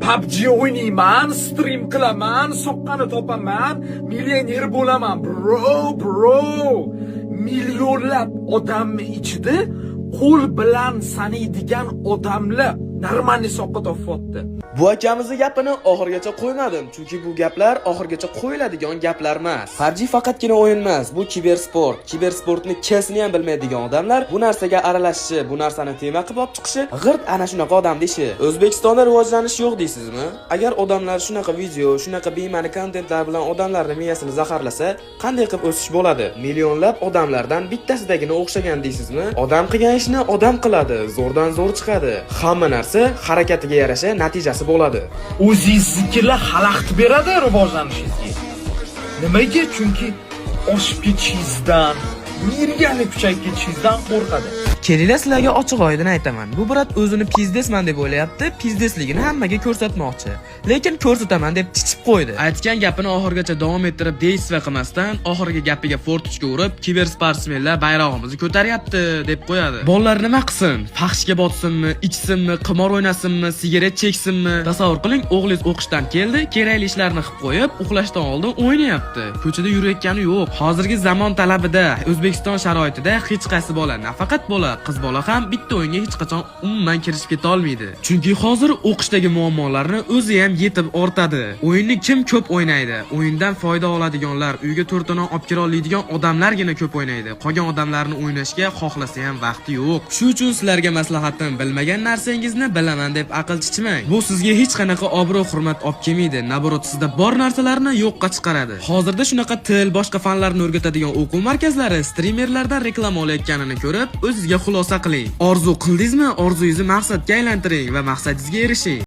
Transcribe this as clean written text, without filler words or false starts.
PUBG o'ynayman, stream qilaman, soqqani topaman, millioner bo'laman. Bro, bro. Millionlab odamni ichida qo'l bilan sanaydigan odamlar нормальный soqqa topyapti. Bu akamizni gapini oxirigacha qo'ymadim, chunki bu gaplar oxirigacha qo'yiladigan gaplar emas. PUBG faqatgina o'yin emas, bu kibersport. Kibersportni K-sini ham bilmaydigan odamlar bu narsaga aralashishi, bu narsani tema qilib olib chiqishi g'irt ana shunaqa odamni ishi. O'zbekistonda rivojlanish yo'q deysizmi? Agar odamlar shunaqa video, shunaqa bema'ni kontentlar bilan odamlarni miyasini zaharlasa, qanday qilib o'sish bo'ladi? Millionlab odamlardan bittasidagina o'xshagan deysizmi? Odam qilgan ishni odam qiladi, zo'rdan zo'r chiqadi. Hamma narsa harakatiga yarasha natijasi bo'ladi. O'zingiznikilar xalaqit beradi rivojlanishingizga. Nimaga? Chunki oshib ketishingizdan, нереально kuchayib ketishingizdan qo'rqadi. Kelinglar, sizlarga ochiq oydin aytaman. Bu брат o'zini пиздец man deb o'ylayapti, пиздец ligini hammaga ko'rsatmoqchi. Lekin ko'rsataman deb chichib qo'ydi. Aytgan gapini oxirigacha davom ettirib, действие qilmasdan, oxirgi gapiga форточка urib, kibersportsmenlar bayrog'imizni ko'taryapti deb qo'yadi. Bolalar nima qilsin? Fahshga botsinmi, ichsinmi, qimor o'ynasinmi, sigaret cheksinmi? Tasavvur qiling, o'g'lingiz o'qishdan keldi, kerakli ishlarni qilib qo'yib, uxlashdan oldin o'ynayapti. Ko'chada yurayotgani yo'q. Hozirgi zamon talabida, O'zbekiston sharoitida hech qaysi bola, nafaqat bola, qiz bola ham bitta o'yinga hech qachon umuman kirishib keta olmaydi. Chunki hozir o'qishdagi muammolarni o'zi ham yetib ortadi. O'yinni kim ko'p o'ynaydi? O'yindan foyda oladiganlar, uyga to'rtta non olib kira oladigan odamlargina ko'p o'ynaydi. Qolgan odamlarni o'ynashga xohlasa ham vaqti yo'q. Shu uchun sizlarga maslahatim: bilmagan narsangizni bilaman deb aql chichmang. Bu sizga hech qanaqa obro', hurmat olib kelmaydi. Наоборот, sizda bor narsalarni yo'qqa chiqaradi. Hozirda shunaqa til, boshqa fanlarni o'rgatadigan o'quv markazlari strimerlardan reklama olayotganini ko'rib, o'zizga xulosa qiling. Orzu qildingizmi, orzungizni maqsadga aylantiring va maqsadingizga erishing.